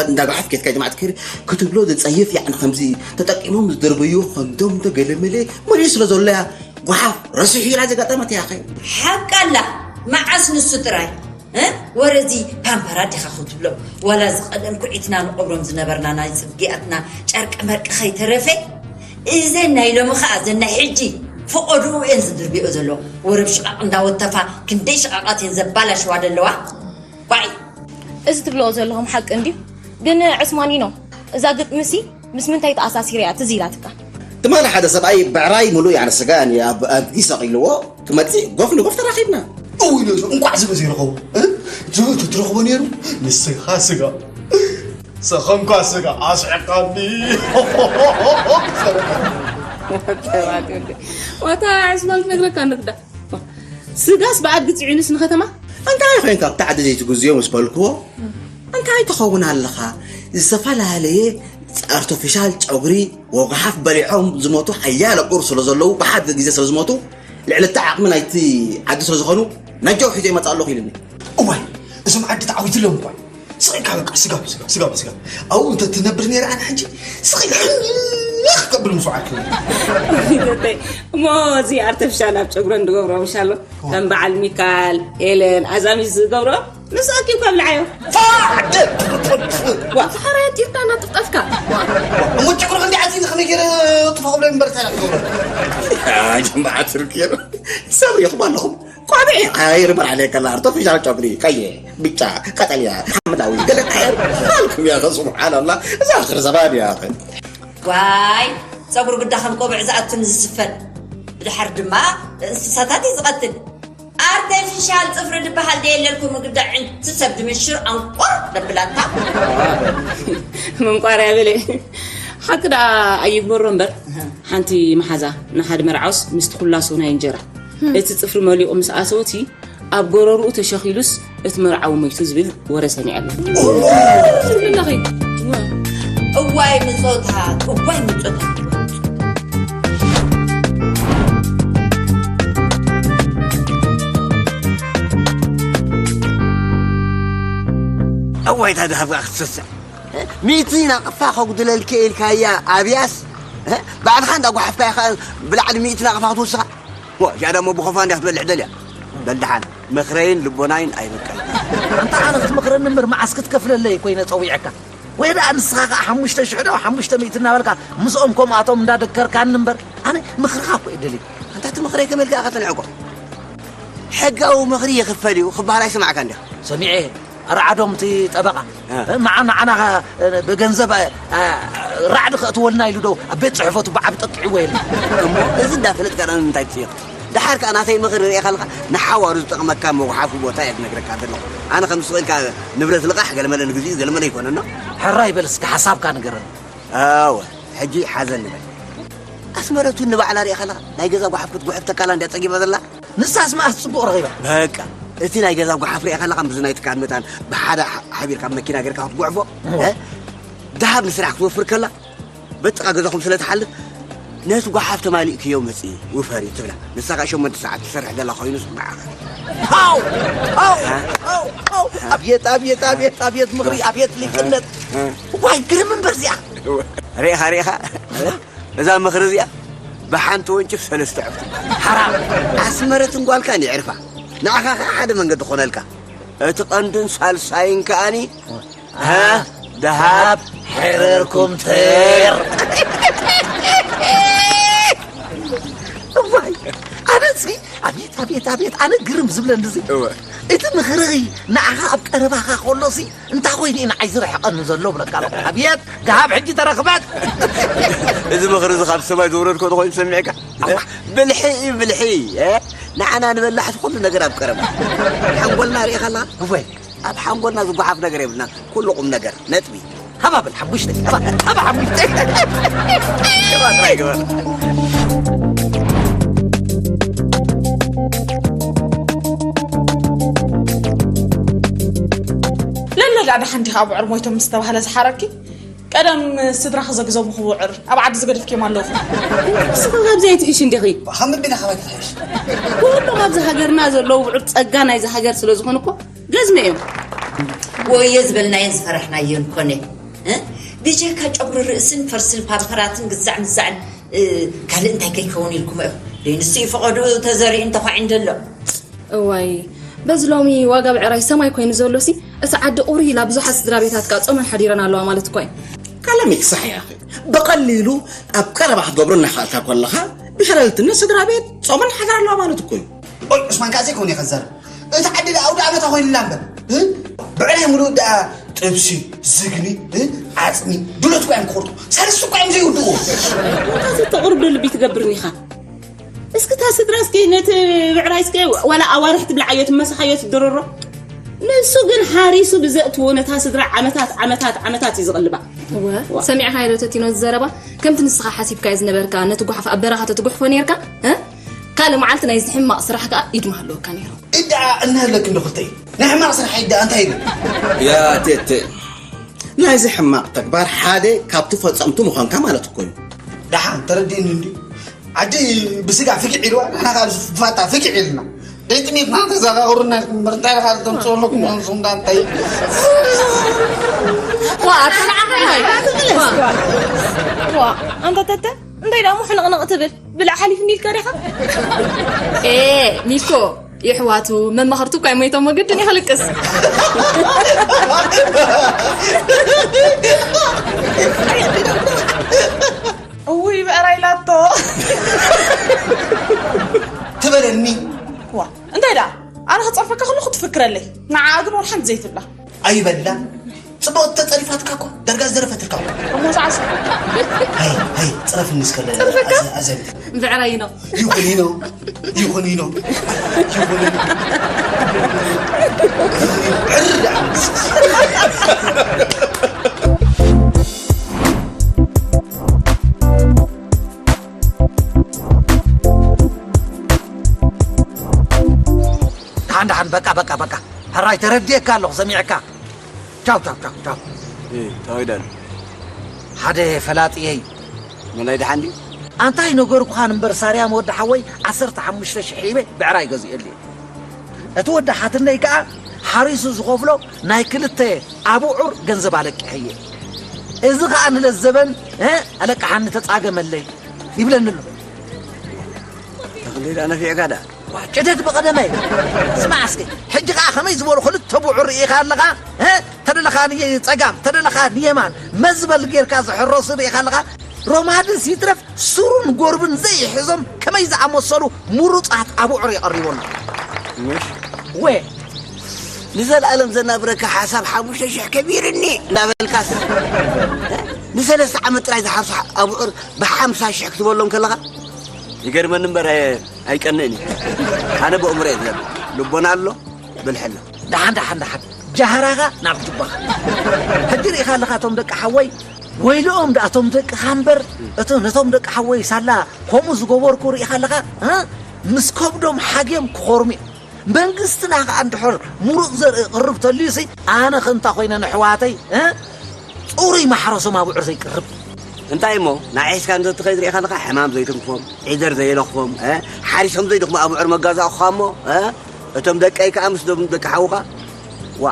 እንዳ ጓሓፍ ኬትካ ጀማዓት ክትብሎ ዝፀይፍ ያኒ ከምዚ ተጠቂሞም ዝደርበዩ ኮንዶም ተገለመለ መሊኡ ስለ ዘሎ እያ ጓሓፍ ረሲሑ ኢላ ዘጋጠመት እያ ኸ ሓቃላ መዓስ ንሱ ጥራይ እ? ወረ እዚ ፓምፐራ ዲኻ ክትብሎ ዋላ እዚ ቀደም ኩዒትና ንቐብሮም ዝነበርና ናይ ጽግያትና ጨርቂ መርቂ ከይተረፈ እዘን ናይ ሎሚ ኸኣ እዘን ናይ ሕጂ ፈቐድኡ እየን ዝድርብዮ ዘሎ ወረ ብሽቓቕ እንዳወተፋ ክንደይ ሽቓቓት እየን ዘባላሽዋ ዘለዋ ዋይ እዚ ትብልኦ ዘለኹም ሓቂ እንድዩ ግን ዕስማኒኖ እዛ ግጥሚሲ ምስ ምንታይ ተኣሳሲራ እያ ትዝ ኢላትካ? ትማሊ ሓደ ሰብኣይ ብዕራይ ሙሉእ ያነ ስጋ ያኒ ኣብ ኣድጊ ሰቒልዎ ክመጽእ ጎፍ ንጎፍ ተራኺብና። እውይ ነዞ እንቋዕ ዝብኢ ዘይረኸቡ እ? ዝብኢ ተትረኽቦ ነይሩ ንስኻ ስጋ ሰኸምኳ ስጋ ኣስዕቃኒ። ዋታ ዕስማን ክነግረካ ንግዳ ስጋስ ብኣድጊ ፅዒኑስ ንከተማ እንታይ ኮይንካ ኣብቲ ዓዲ ዘይትግዝዮ ምስ በልክዎ እንታይ ትኸውን ኣለኻ ዝተፈላለየ ኣርቶፊሻል ጨጉሪ ወጓሓፍ በሊዖም ዝሞቱ ሓያለ ቁር ስለ ዘለዉ ብሓደ ግዜ ስለ ዝሞቱ ልዕሊ እቲ ዓቕሚ ናይቲ ዓዲ ስለ ዝኾኑ ናጃው ሒዞ ይመፅእ ኣለኹ ኢሉኒ እዋይ እዞም ዓዲ ተዓዊትሎም እኳ ስቕ ኢልካ በቃ ስጋብ ስጋብ ስጋብ ስጋብ ኣብኡ እንተ ትነብር ነይረ ኣነ ሕጂ ስቕ ኢለ ሕልኽ ከብል ምስ ወዓልኩ እሞ እዚ ኣርተፊሻል ኣብ ጨጉረን ዝገብሮ ምሻሎ ከም በዓል ሚካል ኤለን ኣዛሚስ ዝገብሮ ምስ ኣኪብካ ብልዓዮ። ፋዕ! ዋ፣ ፈሓራይ ኣጢርካ እናጥፍጠፍካ። እሞ ጭቁር ክንዲ ዓፂ ከመይ ገይረ ጥፋ ክብሎ እምበር ታሪክ ክብሎ። ጀማዓ ትርክ የሩ። ሰብሪ ይኹም ኣለኹም። ቋብዒ ቀያይር እምበር ዓለይከላ ኣርተፊሻል ጨጉሪ ቀየ፣ ብጫ፣ ቀጠልያ፣ ሓመዳዊ ገለ ቀያይር ኣልኩም ያ። ሱብሓነላህ። እዛ ኣኽር ዘማን እያ። ዋይ፣ ጸጉሪ ግዳ ከም ቆብዕ ዝኣቱን ዝስፈን፣ ብድሓር ድማ እንስሳታት እዩ ዝቐትል። ኣርተፊሻል ጽፍሪ ዝበሃል ደየለልኩም፣ ግዳ ዕንቲ ሰብ ድምሽር ኣንቆር ደብላታ። ምንቋር ያበለ ሓቂ ደኣ ኣይግበሮ እምበር፣ ሓንቲ መሓዛ ንሓደ መርዓውስ ምስቲ ኩላሶ ናይ እንጀራ እቲ ጽፍሪ መሊቑ ምስ ኣተወቲ ኣብ ጎረርኡ ተሸኺሉስ እቲ መርዓዊ ሞይቱ ዝብል ወረ ሰሚዐ ኣለኹ። ትብልለኺ? እዋይ ምጾታት፣ እዋይ ምጾታት። እዋይ፣ እታ ድሃብካ ክትሰስዕ። ሚእቲ ናቕፋ ከጉድለልኪ ኢልካያ ኣብያስ፣ ባዕልኻ እንዳጓሓፍካ ኢኻ ብላዕሊ ሚእቲ ናቕፋ ክትውስኻ። ዋ፣ እዚኣ ደሞ ብኾፋ እንድያ ክትበልዕ ደልያ። በል ደሓን፣ ምኽረይን ልቦናይን ኣይበቃይ። ኣንታ ኣነ ክትመኽረኒ እምበር መዓስ ክትከፍለለይ ኮይነ ጸዊዐካ። ወይ ደኣ ንስኻ ኸኣ ሓሙሽተ ሽሕ ዶ ሓሙሽተ ሚእቲ እናበልካ ምስኦም ከምኣቶም እንዳደከርካኒ እምበር ኣነ ምኽርኻ እኮ እየ ደልየ። ኣንታ እቲ ምኽረይ ከመይ ኢልካ ኢኻ ተንዕቆ? ሕጋዊ ምኽሪ ይኽፈል እዩ ክበሃል ኣይሰማዕካ እንዲኻ? ሰሚዐ። ኣርዓዶም እቲ ጠበቓ እ። ንዓ-፣ ንዓና ኸ-፣ ብገንዘብ፣ እ፣ ራዕዲ ከእትወልና ኢሉ ዶ ኣብ ቤት ጽሕፈቱ ብዓቢ ጠቂዕዎ የለን? እሞ እዚ እንዳፈለጥካ ደኣ ንምንታይ ትጽይቕ? ደሓር ከኣ ናተይ ምኽሪ ርኢኻ ኣለኻ፣ ንሓዋሩ ዝጠቕመካ መጉሓፊ ቦታ እየ ዝነግረካ ዘለኹ። ኣነ ከም ስቕ ኢልካ ንብረት ልቓሕ ገለመለ ንግዚኡ ገለመለ ኣይኮነን። ሕራይ በል እስከ ሓሳብካ ንገረኒ። ኣወ፣ ሕጂ ሓዘን ንበል። ኣስመረቱ ንባዕላ ርኢኻ ኣለኻ፣ ናይ ገዛ ጓሓፍ ክትጉሕፍ ተካላ እንድያ ጸጊባ ዘላ። ንሳስ መኣስ ጽቡቕ ረኺባ? በቃ፣ እቲ ናይ ገዛ ጓሓፍ ርኢኻ ኣለኻ፣ ምስዚ ናይ ትካል መታን ብሓደ ሓ-፣ ሓቢርካ ኣብ መኪና ጌርካ ክትጉሕፎ፣ እወ። እ? ደሃብ ንስራሕ ክትወፍር ከላ፣ በጥቓ ገዛኹም ስለ ትሓልፍ፣ ነቲ ጓሓፍ ተማሊእክዮ መጺ፣ ውፈሪ ትብላ። ንሳ ኸኣ ሸሞንተ ሰዓት ትሰርሕ ዘላ ኮይኑ፣ ጽባሕ። ሃው! ሃው! እ? ሃው! ሃው! ኣብየት፣ ኣብየት፣ ኣብየት፣ ኣብየት ምኽሪ፣ ኣብየት ሊቅነት። እ? ዋይ፣ ግርም እምበር እዚኣ። ርኢኻ፣ ርኢኻ? እዛ ምኽሪ እዚኣ ብሓንቲ ወንጭፍ ሰለስተ ዑፍ ትበሃል። ሓራም። ኣስመረትን ጓልካን የዕርፋ። ንዓኻ ኸዓ ሓደ መንገዲ ኾነልካ። እቲ ቀንድን ሳልሳይን ከኣኒ፣ እ፣ ደሃብ ሕረርኩም ትር። እዋይ፣ ኣነሲ፣ ኣቤት፣ ኣቤት፣ ኣቤት፣ ኣነ ግርም ዝብለኒ እዚ። እወ። እቲ ምኽሪ ንዓኻ ኣብ ቀረባኻ ከሎሲ፣ እንታይ ኮይኑ እዩ ንዓይ ዝርሕቐኒ ዘሎ ብለካ ኣለኹ። ኣብየት፣ ደሃብ ሕጂ ተረኽበት። እዚ ምኽሪ እዚ ካብ ሰማይ ዝወረድኮ ተኾይኑ ሰሚዕካ? ኣዋ። ብልሒ እዩ፣ ብልሒ። እ? ንዓና ንበላሕቲ ኩሉ ነገር ኣብ ቀረባ። ሓንጎልና ርኢኻ ኣለኻ? እወ። ኣብ ሓንጎልና ዝጓሓፍ ነገር የብልናን። ኩሉ ቁም ነገር፣ ነጥቢ። ሃባ በል ሓሙሽተ፣ ሃባ፣ ሃባ ሓሙሽተ። ግበር፣ ግበር። ለለ ደኣ ደሓን ዲኻ ኣብዑር ሞይቶም ምስ ተባህለ ዝሓረኪ? ቀደም ስድራኺ ዘግዘሙኺ ብዑር ኣብ ዓዲ ዝገደፍክዮም ኣለውኺ። ንስኺ ካብዚ ኣይትሕሽ እንዲኺ። ካብ ምቢላ ካባይ ክትሕሽ? ኩሎም ኣብዚ ሃገርና ዘለዉ ብዑር ጸጋ ናይዚ ሃገር ስለ ዝኾኑ እኮ ገዝመ እዮም። ወዮ ዝበልናዮን ዝፈራሕናዮን ኮነ። እ? ብጀካ ጨጉሪ ርእስን ፈርስን ፓምፐራትን ግዛዕ ምዛዕን፣ እ፣ ካልእ እንታይ ከይከውን ኢልኩሞ ኢኹም? ደይንሱ ይፈቐዱ ተዘሪኡ እንተዃዒ እንደሎ። እዋይ፣ በዚ ሎሚ ዋጋ ብዕራይ ሰማይ ኮይኑ ዘሎሲ፣ እቲ ዓዲ ቁሪ ኢላ ብዙሓት ስድራ ቤታት ከኣ ጾመን ሓዲረን ኣለዋ ማለት እኮ እዩ። ከለሚክሳሕ ያኺ፣ ብቐሊሉ ኣብ ቀረባ ክትገብሮ እናኸኣልካ ከለኻ፣ ብሸለልትነት ስድራ ቤት ጾመን ሓዳር ኣለዋ ማለት እኮ እዩ። ኦይ፣ ዑስማን፣ ካኣ ዘይኮነ ከዛር። እቲ ዓዲ ደኣ ኣውደ ኣመታ ኮይንና እምበር፣ እ? ብዕራይ ምሉእ ደኣ ጥብሲ፣ ዝግኒ፣ እ? ዓጽሚ፣ ድሎት እኳ እዮም ክቆርጡ። ሳልስቲ እኳ እዮም ዘይውድእዎ። እንታይ ተቕርዶ ልቢ ትገብርኒ ኢኻ? እስኪ እታ ስድራ እስኪ ነቲ ብዕራይ እስኪ ዋላ ኣዋርሕ ትብልዓዮ፣ ትመሳሓዮ፣ ትድርሮ። ንሱ ግን ሓሪሱ ብዘእትዎ ነታ ስድራ ዓመታት፣ ዓመታት፣ ዓመታት እዩ ዝቕልባ። እወ፣ ዋ። ሰሚዕኻዮ ዶ ተቲኖ ዝዘረባ? ከምቲ ንስኻ ሓሲብካዮ ዝነበርካ ነቲ ጓሓፍ ኣብ በረኻ ተትጉሕፎ ነይርካ፣ እ? ካልእ መዓልቲ ናይዚ ሕማቕ ስራሕ ከኣ ኢድ ምሃለወካ ነይሩ። ኢድ ደኣ እናሃለክ እንዶ ክልተ እዩ። ናይ ሕማቕ ስራሕ ኢድ ደኣ እንታይ ኢሉ? ያ ቴቴ፣ ናይዚ ሕማቕ ተግባር ሓደ ካብቲ ፈጸምቱ ምዃንካ ማለት እኮ እዩ። ደሓን ተረዲእኒ እንድዩ። ዓዲ ብስጋ ፍግዕ ኢልዋ፣ ንሕና ካብ ዝፋታ ፍግዕ ኢልና። ደይጥሜትና ተዘኻኽሩና ኢልኩም እምበር እንታይ ኢልካ ተምፅኡ ኣለኩም? ንስኹም ደኣ እንታይ? ዋ፣ ኣታ ንዓኻ ናይ፣ ዋ፣ ኣንታ ተተ፣ እንታይ ደኣ እሞ ሕንቕንቕ ትብል? ብላዕ ሓሊፍኒ ኢልካ ዲኻ? ኤ፣ ሚኮ፣ የሕዋቱ መማኽርቱ እኳ ይሞይቶም ወግድን ይኽልቅስ። እውይ ብዕራይ ኢላቶ። ትበለኒ። ዋ እንታይ ደኣ ኣነ ክጸርፈካ ከለኹ ትፍክረለይ፣ ንዓኣ ግን ወላ ሓንቲ ዘይትብላ። ኣይበላ። ጽቡቕ ተጸሪፋትካ እኮ ዳርጋ ዝደረፈትልካ እኮ። እሞ ሰዓስ ሃይ ሃይ ጽረፍኒ እስከ። ጽርፍካ? ኣዘ- ኣዘ- ብዕራይ ነው። ይኹን ኢኖ ይኹን ኢኖ ይኹን ኢኖ። ዕር ደኣ። ደሓን ደሓን በቃ በቃ በቃ ሕራይ ተረዲኤካ ኣለኹ ሰሚዕካ። ቻው ቻው ቻው ቻው። ታወይ ዳን ሓደ ፈላጥየይ መላይ ደሓን ድዩ? ኣንታይ ነገርኩኻን እምበር ሳርያም ወዲ ሓወይ ዓሰርተ ሓሙሽተ ሽሕ ሂበ ብዕራይ ገዚኤሉ እየ። እቲ ወዲ ሓትነይ ከኣ ሓሪሱ ዝኸፍሎ ናይ ክልተ ኣቡዑር ገንዘብ ኣለቅሐየ። እዚ ኸኣ ንለዘበን እ ኣለቅሓኒ ተጻገመለይ ይብለኒ ኣሎ። ተኽልል ኣነፊዕካ ዳ ጭደት ብቐደመይ ስማዕ እስኪ ሕጂ ኸዓ ከመይ ዝበሉ ክልተ ቡዑር ርኢኻ ኣለኻ እ ተደለኻ ንጸጋም ተደለኻ ንየማን መዝበል ጌርካ ዝሕረሱ ርኢኻ ኣለኻ። ሮማድስ ይትረፍ ሱሩን ጎርብን ዘይሕዞም ከመይ ዝኣመሰሉ ምሩጻት ኣቡዑር የቐሪቦና። ምሽ ወ ንዘለኣለም ዘናብረካ ሓሳብ ሓሙሽተ ሽሕ ከቢርኒ እንዳበልካስ ንሰለስተ ዓመት ጥራይ ዝሓርሱ ኣቡዑር ብሓምሳ ሽሕ ክትበሎም ከለኻ ይገርመኒ እምበር ኣየ- ኣይቀንእን እዩ። ኣነ ብእምሮ እየ ዝነብር። ልቦና ኣሎ ብልሒ ኣሎ። ደሓን ደሓን ደሓን ጃህራኻ ናብ ጁባኻ። ሕጂ ርኢኻ ኣለኻ እቶም ደቂ ሓወይ ወይልኦም ደኣ እቶም ደቅኻ እምበር እቶ ነቶም ደቂ ሓወይ ሳላ ከምኡ ዝገበርኩ ርኢኻ ኣለኻ እ? ምስ ከብዶም ሓግዮም ክኸርሙ እዮም። መንግስትና ከኣ እንድሕር ሙሩፅ ዘርኢ ቅርብ ተልዩሲ ኣነ ክንታ ኮይነ ንሕዋተይ እ? ፅሩይ ማሕረሶም ኣብዑር ዘይቅርብ እንታይ እሞ ንዓይ ሒዝካ እንተትኸይድ ርኢኻ ኣለኻ ሕማም ዘይትንክፎም ዒደር ዘየለኽፎም እ? ሓሪሶም ዘይደኽሙ ኣብዑር መጋዛእኹኻ እሞ እ? እቶም ደቀይ ከኣ ምስ ዶም ደቂ ሓውኻ ዋ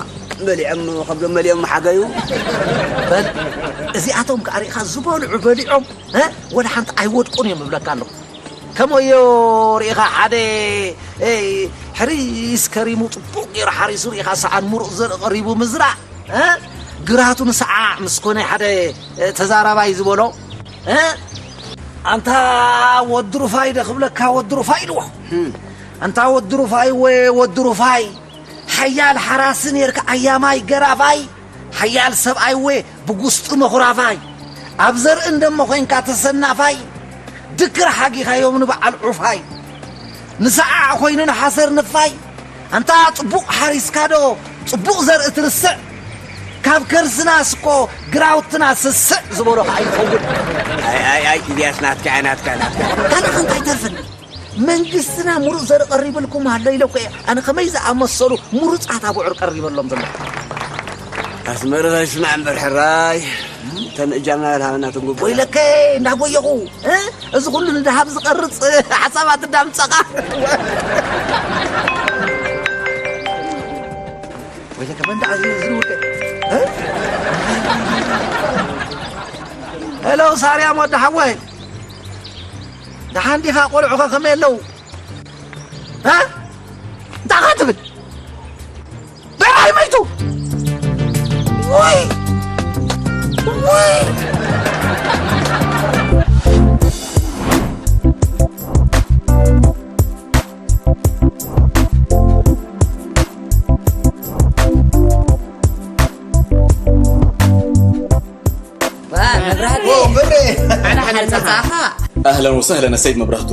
መሊኦም ከብዶም መሊኦም ሓገዩ በል እዚኣቶም ከኣ ርኢኻ ዝበልዑ በሊዖም እ? ወላ ሓንቲ ኣይወድቁን እዮም እብለካ ኣለኹ። ከምኡዮ ርኢኻ ሓደ እ፣ ሕሪስ ከሪሙ ጽቡቕ ገይሩ ሓሪሱ ርኢኻ ሰዓን ሙሩቕ ዘርኢ ቀሪቡ ምዝራእ እ? ግራቱ ንሰዓዕ ምስ ኮነ ሓደ እ፣ ተዛራባይ ዝበሎ እ? ኣንታ ወዲ ሩፋይ ዶ ክብለካ ወዲ ሩፋይ ኢልዎ ኣንታ ወዲ ሩፋይ ወ ወዲ ሩፋይ ሓያል ሓራሲ ኔርካ ኣያማይ ገራፋይ ሓያል ሰብኣይ ወ ብጉስጢ መኹራፋይ ኣብ ዘርኢ እንደሞ ኮይንካ ተሰናፋይ ድክር ሓጊኻዮም ንበዓል ዑፋይ ንሰዓዕ ኮይኑ ንሓሰር ንፋይ ኣንታ ጽቡቕ ሓሪስካ ዶ ጽቡቕ ዘርኢ ትርስዕ ካብ ከርስናስ እኮ ግራውትና ስስዕ ዝበሎ ከዓ ይኸውን ኣይ ኣይ ኣይ ኢልያስ ናትካ እያ ናትካ ናትካ ካልእ ከንታ ይተርፍን መንግስትና ሙሩፅ ዘርኢ ቀሪብልኩም ኣሎ ኢለ እኮ እየ ኣነ ከመይ ዝኣመሰሉ ሙሩፃት ኣብዑር ቀሪበሎም ዘሎ ኣስመረ ይስማዕ እምበር ሕራይ እተን እጃምና ያልሃበና ትንጉቦ ወይለከ እንዳጎየኹ እ? እዚ ኩሉ ንድሃብ ዝቐርፅ ሓሳባት እንዳምፀኻ ወይለከ መንዳ ኣዝዩ ዝርውከ ሄሎ ሳርያም ወዲ ሓወይ ደሓን ዲኻ ቆልዑኸ ከመይ ኣለዉ እ? እንታይ ኻ ትብል በራይ መይቱ ወይ ወይ መብራህቲ ኦ፣ ብሬ። ኣነ ሓንጻኻ ኣህለን ወሰህለን ሰይድ መብራህቱ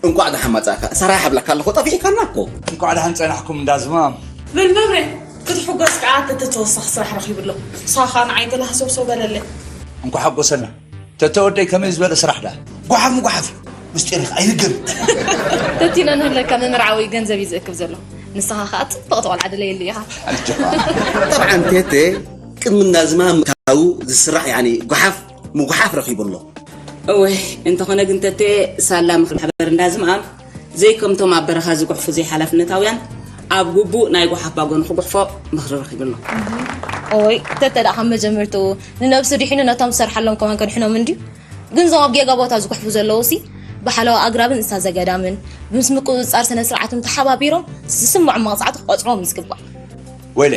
እንቋዕ ደሓን መጻእካ ሰራይ ሓብለካ ኣለኹ ጠፊእካና እኮ እንቋዕ ደሓን ጸናሕኩም እንዳዝማም በል መብሬ ክትሕጎስ ከዓ ተተወሳኺ ስራሕ ረኺቡ ኣሎ ንስኻ ከዓ ንዓይ ገለ ሃሰውሰው በለለይ እንኳ ሓጎሰና ተተወደይ ከመይ ዝበለ ስራሕ ዳ ጓሓፍ ምጓሓፍ ምስጢር ኢኻ ኣይንገር ተቲና ንህለካ መመርዓዊ ገንዘብ እዩ ዝእክብ ዘሎ ንስኻ ከዓ ፅብቕቲ ቆልዓ ድለየሉ ኢኻ ጠብዓን ቴቴ ቅድሚ እንዳዝማም ምእታዉ ዝስራሕ ያኒ ጓሓፍ ምጉሓፍ ረኺቡ ኣሎ እወ እንተኾነ ግን ተቴ ሳላ ምኽሪ ማሕበር እንዳዝምኣም ዘይከምቶም ኣብ በረኻ ዝጉሕፉ ዘይሓላፍነታውያን ኣብ ግቡእ ናይ ጓሓፍ ባጎኑ ክጉሕፎ ምኽሪ ረኺቡ ኣሎ ኦይ ተተ ደኣ ካብ መጀመርትኡ ንነብሱ ድሒኑ ነቶም ዝሰርሓሎም ከማን ከድሕኖም እንድዩ ግን ዞም ኣብ ጌጋ ቦታ ዝጉሕፉ ዘለዉ ሲ ብሓለዋ ኣግራብን እንስሳ ዘገዳምን ምስ ምቁጽጻር ስነ ስርዓቶም ተሓባቢሮም ዝስምዖም መቕጻዕቲ ክቐጽሮም ዝግባእ። ወይለ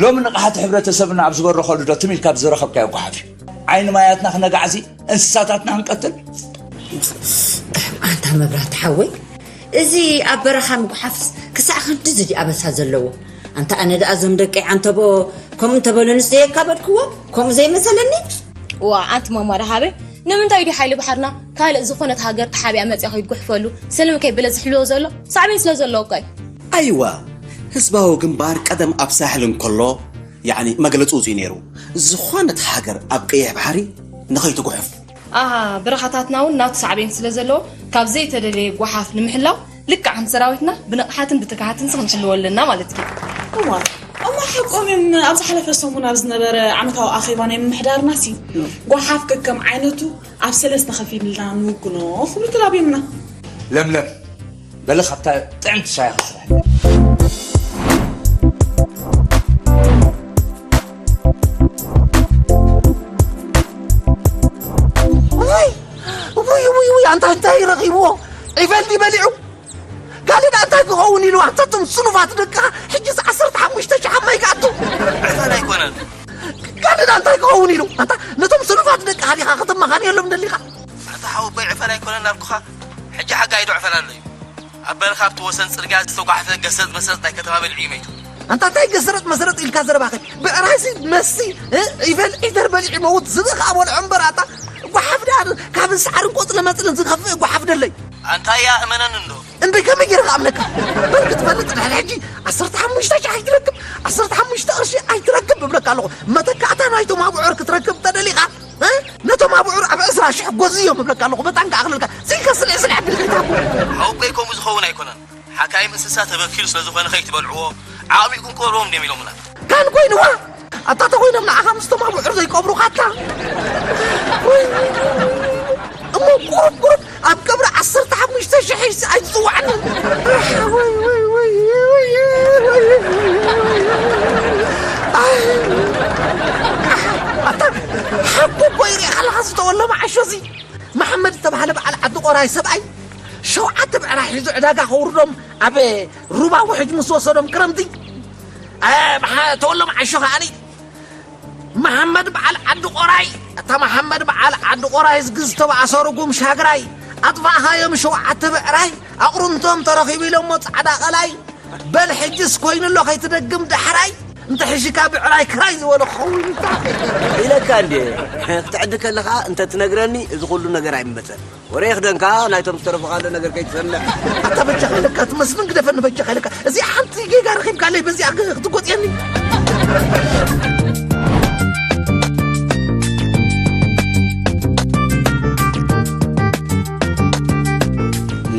ሎሚ ንቕሓት ሕብረተሰብና ኣብ ዝበረኸሉ ዶ ትም ኢልካ ብዝረኸብካዮ ጓሓፍ እዩ ዓይኒ ማያትና ክነጋዕዚ እንስሳታትና ክንቀትል? ኣንታ መብራህቲ ሓወይ፣ እዚ ኣብ በረኻ ምጉሓፍስ ክሳዕ ክንድዚ ድዩ ኣበሳ ዘለዎ? ኣንታ ኣነ ደኣ እዞም ደቀይ ዓንተቦ ከምኡ እንተበሉንስ ዘየካበድክዎ ከምኡ ዘይመሰለኒ። ዋ ኣንቲ ማማ ደሃበ ንምንታይ ድዩ ሓይሊ ባሕርና ካልእ ዝኾነት ሃገር ተሓቢኣ መፅያ ከይትጉሕፈሉ ስልሚ ከይብለ ዝሕልዎ ዘሎ ሳዕቤን ስለ ዘለዎ እኮ እዩ። ኣይዋ ህዝባዊ ግንባር ቀደም ኣብ ሳሕል እንከሎ ያዕኒ መግለፅኡ እዚ ነይሩ ዝኾነት ሃገር ኣብ ቀይሕ ባሕሪ ንኸይትጉሕፍ ኣሃ በረኻታትና እውን ናቱ ሳዕቤን ስለ ዘለዎ ካብ ዘይተደለየ ጓሓፍ ንምሕላው ልክዕ ከም ሰራዊትና ብንቕሓትን ብትግሃትን ክንሕልዎ ኣለና ማለት እዩ። እዋ እሞ ሓቆም እዮም ኣብ ዝሓለፈ ሰሙን ኣብ ዝነበረ ዓመታዊ ኣኼባ ናይ ምምሕዳርና ሲ ጓሓፍ ከከም ዓይነቱ ኣብ ሰለስተ ከፊልና ንውግኖ ክብሉ ተላብዮምና። ለምለም በሊ ካብታ ጥዕምቲ ሻሂ ክስራሕ ውይ ውይ ውይ ውይ ኣንታ እንታይ ረኺብዎ ዒፈል ድዩ በሊዑ ካልእ ደኣ እንታይ ክኸውን ኢሉ ኣንታ እቶም ስኑፋት ደቅኻ ሕጂስ ዓሰርተ ሓሙሽተ ሽሕ ኣብ ማይ ክኣቱ ዕፈን ኣይኮነን ካልእ ደኣ እንታይ ክኸውን ኢሉ ኣንታ ነቶም ስኑፋት ደቅኻ ዲኻ ከተመኻንየሎም ደሊኻ ኣንታ ሓወቦይ ዕፈን ኣይኮነን እናልኩኻ ሕጂ ሓጋይ ዶ ዕፈን ኣሎ እዩ ኣብ በረኻ ኣብቲ ወሰን ጽርግያ ዝተጓሕፈ ገሰጥ መሰጥ ናይ ከተማ በሊዑ እዩ መይቱ ኣንታ እንታይ ገስረጥ መስረጥ ኢልካ ዘረባኸ ብዕራይሲ መስሲ ዒፈል ዒተር በሊዑ ይመውት ዝብኢ ከኣ በልዖ እምበር ኣታ ጓሓፍ ደኣ ካብ ሳዕርን ቆጽለ መጽልን ዝኸፍእ ጓሓፍ ደለይ ኣንታ እያ እመነኒ እንዶ እንበይ ከመይ ገይረ ክኣምነካ በል ክትፈልጥ ድሕሪ ሕጂ ዓሰርተ ሓሙሽተ ሽሕ ኣይትረክብ ዓሰርተ ሓሙሽተ ቅርሺ ኣይትረክብ እብለካ ኣለኹ መተካእታ ናይቶም ኣብዑር ክትረክብ ተደሊኻ ነቶም ኣብዑር ኣብ ዕስራ ሽሕ ጎዝዮም እብለካ ኣለኹ መታን ክኣኽለልካ ስኢልካ ስልዕ ስልዕ ኣቢልካ ይትሃቦ ሓወቦይ ከምኡ ዝኸውን ኣይኮነን ሓካይም እንስሳ ተበኪሉ ስለዝኾነ ከይትበልዕዎ ዓቕሚኩም ክበልዎም እንድዮም ኢሎምና ካን ኮይንዋ ኣታ ተኾይኖም ንዓኻ ምስቶም ኣብዑር ዘይቀብሩኻ ኣታ እሞ ቁሩብ ቁሩብ ኣብ ቀብሪ ዓሰርተ ሓሙሽተ ሽሕ ኣይትፅዋዕኒ ሓቁ እኮ ይሪኢ ከለካ ዝተወለመ ዓሾ እዚ መሓመድ ዝተባሃለ በዓል ዓዲ ቆራይ ሰብኣይ ሸውዓተ ብዕራይ ሒዙ ዕዳጋ ከውርዶም ኣብ ሩባ ውሕጅ ምስ ወሰዶም ክረምቲ ተወሎም ዓሾ ከዓኒ መሓመድ በዓል ዓዲ ቆራይ እታ መሓመድ በዓል ዓዲ ቆራይ ዝግዝተው ኣሰሩ ጉም ሻግራይ ኣጥፋእኻዮም ሸውዓተ ብዕራይ ኣቑርንቶም ተረኺቡ ኢሎሞ ፃዕዳ ቐላይ በል ሕጅስ ኮይኑ ኣሎ ከይትደግም ዳሕራይ እንተ ሕሽካ ብዕራይ ክራይ ዝበሎ ክኸውን ኢልካ ኢለካ እንዴ ክትዕዲ ከለኻ እንተ ትነግረኒ እዚ ኩሉ ነገር ኣይምመፀን ወረ የኽደንካ ናይቶም ዝተረፉ ካልእ ነገር ከይትሰምዕ ኣታ በጃኻ ኢለካ ትመስልን ግደፈኒ በጃኻ ኢለካ እዚኣ ሓንቲ ጌጋ ረኺብካለይ በዚኣ ክትጎጥየኒ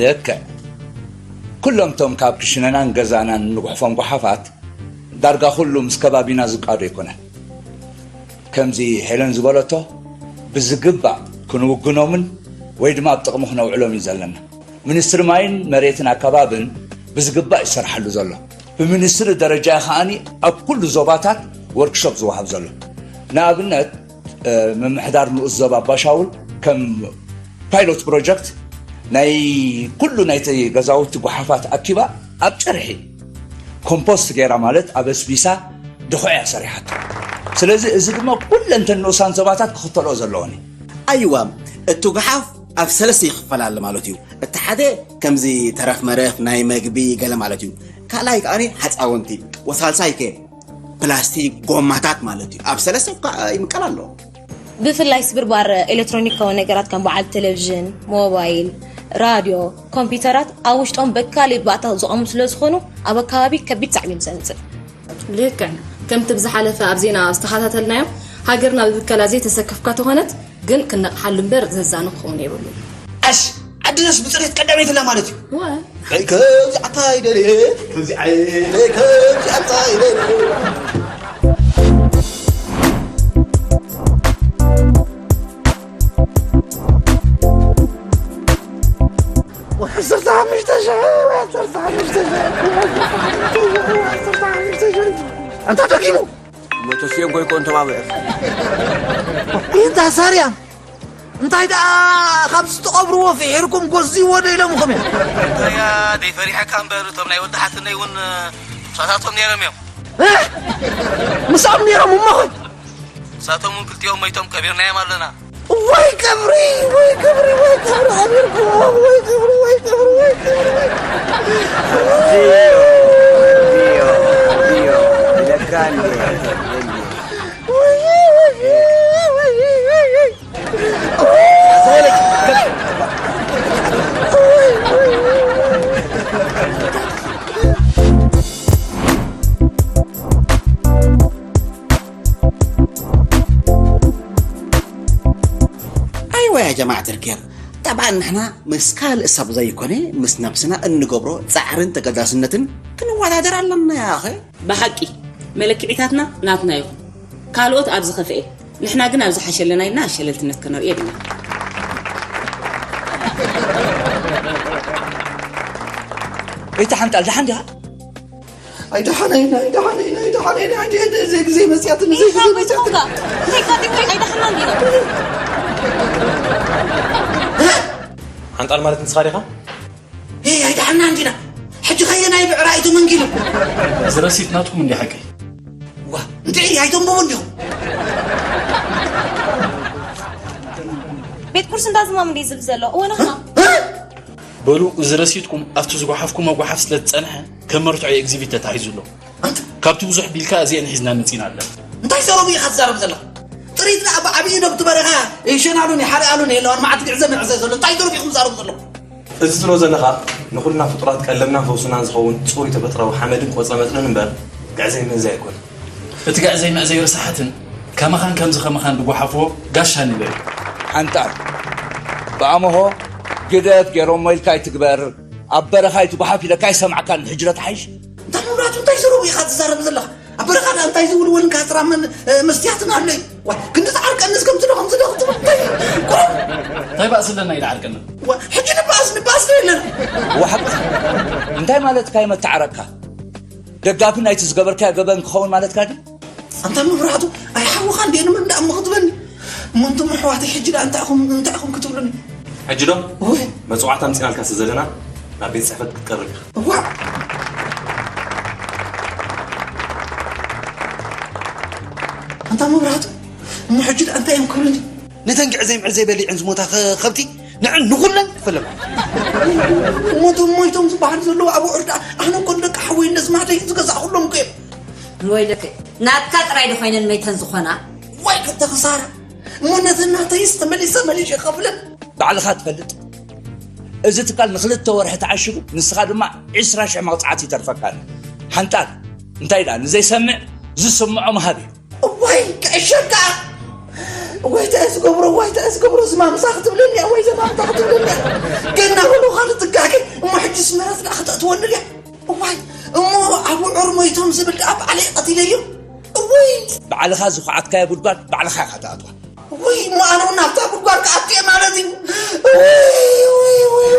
ልክዕ ኩሎም ቶም ካብ ክሽነናን ገዛናን እንጉሕፎም ጓሓፋት ዳርጋ ኩሉ ምስ ከባቢና ዝቃዶ ኣይኮነን። ከምዚ ሄለን ዝበለቶ ብዝግባእ ክንውግኖምን ወይ ድማ ኣብ ጥቕሚ ክነውዕሎም እዩ ዘለና። ሚኒስትሪ ማይን መሬትን ኣከባብን ብዝግባእ ይሰርሓሉ ዘሎ። ብሚኒስትሪ ደረጃ እዩ ከኣኒ ኣብ ኩሉ ዞባታት ወርክሾፕ ዝወሃብ ዘሎ። ንኣብነት ምምሕዳር ንኡስ ዞባ ኣባሻውል ከም ፓይሎት ፕሮጀክት ናይ ኩሉ ናይቲ ገዛውቲ ጓሓፋት ኣኪባ ኣብ ጨርሒ ኮምፖስት ገይራ ማለት ኣበስቢሳ ድኹዒ እያ ሰሪሓቶ። ስለዚ እዚ ድማ ኩለን እተን ንኡሳን ዞባታት ክኽተልኦ ዘለወን እዩ። ኣይዋ እቲ ጓሓፍ ኣብ ሰለስተ ይኽፈል ኣሎ ማለት እዩ። እቲ ሓደ ከምዚ ተረፍ መረፍ ናይ መግቢ ገለ ማለት እዩ። ካልኣይ ከኣ ሓፃውንቲ ወሳልሳይ ከ ፕላስቲክ፣ ጎማታት ማለት እዩ። ኣብ ሰለስተ እኳ ይምቀል ኣሎ። ብፍላይ ስብርባር ኤሌክትሮኒካዊ ነገራት ከም በዓል ቴሌቪዥን፣ ሞባይል፣ ራድዮ፣ ኮምፒውተራት ኣብ ውሽጦም በካሊእ ባእታ ዝቐሙ ስለ ዝኾኑ ኣብ ኣከባቢ ከቢድ ሳዕቤን ዘምፅእ። ልክዕ ከምቲ ብዝሓለፈ ኣብ ዜና ዝተኸታተልናዮ ሃገርና ብብከላ ዘይተሰከፍካ ተኾነት ግን ክነቕሓሉ እምበር ዘዛኑ ክኸውን የብሉን። ኣሽ ዓድናስ ብፅሬት ቀዳመይቲ ኣላ ማለት እዩ። ከዚ ኣታ ይደልየ ከዚ ዓይ ከዚ ኣታ ይደልየ ዓሰርተ ሓሙሽተ ሽሕ ዓሰርተ ሓሙሽተ ሽሕ ዓሰርተ ሓሙሽተ ሽሕ ኣንታ ደጊሙ መተስዮን ኮይኮን ተባብዕ ኢንታ ሳርያ እንታይ ደኣ ካብ ዝተቐብርዎ ፍሒርኩም ጎዝይዎ ዶ ኢሎምኹም እዮም? እያ ደይፈሪሐካ እምበር እቶም ናይ ወዲ ሓትነይ እውን ምሳታቶም ነይሮም እዮም። እ? ምሳኦም ነይሮም እሞ ኸ? ንሳቶም እውን ክልቲኦም መይቶም ቀቢርናዮም ኣለና። ወይ ቀብሪ፣ ወይ ቀብሪ፣ ወይ ቀብሪ፣ ቀቢርኩምዎም፣ ወይ ቀብሪ፣ ወይ ቀብሪ፣ ወይ ቀብሪ፣ ወይ ቀብሪ። ዲዮ፣ ዲዮ፣ ዲዮ፣ ይለካ እንዴ? ወይ፣ ወይ፣ ወይ፣ ወይ፣ ወይ፣ ወይ። ኣይወ ያ ጀማዓት ልኬር፣ ጠብዓን ንሕና ምስ ካልእ ሰብ ዘይኮነ ምስ ነብስና እንገብሮ ጻዕርን ተገዳስነትን ክንወዳደር ኣለና። ያኸ ብሓቂ መለክዒታትና ናትና ይኹን ካልኦት ኣብ ዝኸፍኤ፣ ንሕና ግን ኣብ ዝሓሸለና ኢልና ሸለልትነት ከነርኢ የብልና። እታ ሓንጣል ደሓን ዲኻ? ኣይደሓነይን፣ ኣይደሓነይን፣ ኣይደሓነይን፣ ኣይደ-፣ እዚ ግዜ መጽያትኒ፣ እዚ ግዜ መጽያትኒ። እንታይ ካቲኩ ኣይደሓናን ዲና? ሓንጣል ማለት ንስኻ ዲኻ? ኤይ፣ ኣይደሓናን ዲና? ሕጂ ኸየ ናይ ብዕራይ እቱ መንጊሉ። እዚ ረሲት ናትኩም እንዲ ሓቀይ? ዋ፣ እንድዒ ኣይተንብቡ እንዲኹም። ቤት ቁርሲ እንዳ ዝማም እንዲ ዝብል ዘሎ? እወ፣ ንሕና። እ? እ? በሉ፣ እዚ ረሲትኩም ኣብቲ ዝጓሓፍኩሞ ጓሓፍ ስለ ዝጸንሐ፣ ከም መርትዖ ኤግዚቢት ተታሒዙ ኣሎ። ኣንተ ካብቲ ብዙሕ ቢልካ እዚአን ሒዝና መጺና ኣለና። እንታይ ዘረቡ ኢኻ ትዛረብ ዘለኻ? ጥሪትና ኣብ ዓብዪ ዶ ብቲ በረኻ ይሸናሉን ይሓርኣሉን የለዋን፣ መዓት ግዕዘ ምዕዘ ዘሎ። እንታይ ዘረቡ ኢኹም ትዛረቡ ዘለኹም? እዚ ትብሎ ዘለኻ ንኹልና ፍጡራት ቀለብናን ፈውስናን ዝኸውን ጽሩይ ተፈጥራዊ ሓመድን ቆጽለመጽልን እምበር፣ ግዕዘይ ምዕዘይ ኣይኮነን። እቲ ግዕዘይ ምዕዘይ ርሳሓትን ከማኻን ከምዚ ከማኻን ዝጓሓፍዎ ጋሻ ንበል። ሓንጣል ብኣምሆ ግደፍ ገይሮሞ ኢልካ ኣይትግበር። ኣብ በረኻ ኣይትጓሓፍ ኢለካ ኣይሰማዕካን፣ ሕጂ ዶ ትሓይሽ? እንታ መብራቱ እንታይ ዘረቡ ኢኻ ትዛረብ ዘለኻ? ኣብ በረኻ ደኣ እንታይ ዝውልውልን ካትራመን፣ እ፣ መስትያትን ኣሎ እዩ? ዋ፣ ክንዲ ትዓርቀንስ ከምዚ ዶ ከምዚ ዶ ክትብል እንታይ? ቁሩብ እንታይ ባእሲ ኣለና ኢለ ዓርቀና? ዋ፣ ሕጂ ንባእስ ንባእስ ዶ የለን? ዋሓቅ እንታይ ማለትካ እዩ መተዓረቅካ? ደጋፊ ናይቲ ዝገበርካዮ ገበን ክኸውን ማለትካ ድዩ? ኣንታ መብራህቱ፣ ኣይ ሓውኻ እንዴ ንምንዳእ እሞ ክትበኒ? እሞ እንቶም ኣሕዋተይ ሕጂ ደኣ እንታይ ኢኹም፣ እንታይ ኢኹም ክትብሉኒ? ሕጂ ዶ? ወይ። መጽዋዕታ ኣምጺናልካ ስለ ዘለና ናብ ቤት ጽሕፈት ክትቀርብ ኢኻ። እዋ! ኣንታ መብራህቱ፣ እሞ ሕጂ ደኣ እንታይ እዮም ክብሉኒ? ነተን ግዕዘይ ምዕዘይ በሊዐን ዝሞታ ኸ-፣ ከብቲ ንዕን ንኹለን ክፈለማ። እሞ እቶም ሞይቶም ዝበሃሉ ዘለዉ ኣብዑር ደኣ ኣነ እኮ ንደቂ ሓወይ ነስማዕተይ ዝገዛእኹሎም እኮ እዮም። ወይለከ፣ ናትካ ጥራይ ዶ ኮይነን መይተን ዝኾና? ወይ ክልተ ክሳራ። እሞ ነተን ናተይስ ተመሊሰ መሊሸ ይኸፍለን። ባዕልኻ ትፈልጥ። እዚ ትካል ንኽልተ ወርሒ ተዓሽጉ፣ ንስኻ ድማ ዕስራ ሽሕ መቕጻዕቲ ይተርፈካ ኣሎ። ሓንጣል፣ እንታይ ደኣ ንዘይሰምዕ ዝስምዖ ምሃብ እዩ። እዋይ፣ ክዕሸካ። እዋይ፣ እንታይ እየ ዝገብሮ፣ እዋይ፣ እንታይ እየ ዝገብሮ፣ ዝማምሳ ክትብለኒ እያ፣ ወይ ዘማምታ ክትብለኒ እያ። ገና በሉ ካልእ ትጋገ። እሞ ሕጂ ስመረት ደኣ ክተእትወኒ ድያ? እዋይ፣ እሞ ኣብዑር ሞይቶም ዝብል ደኣ ባዕለይ ቀቲለዮ። እውይ! ባዕልኻ ዝኹዓትካዮ ጉድጓድ ባዕልኻ ኢኻ ትኣትዋ። እውይ፣ እሞ ኣነ እውን ናብታ ጉድጓድ ክኣቱ እየ ማለት እዩ። እውይ፣ እውይ፣ እውይ።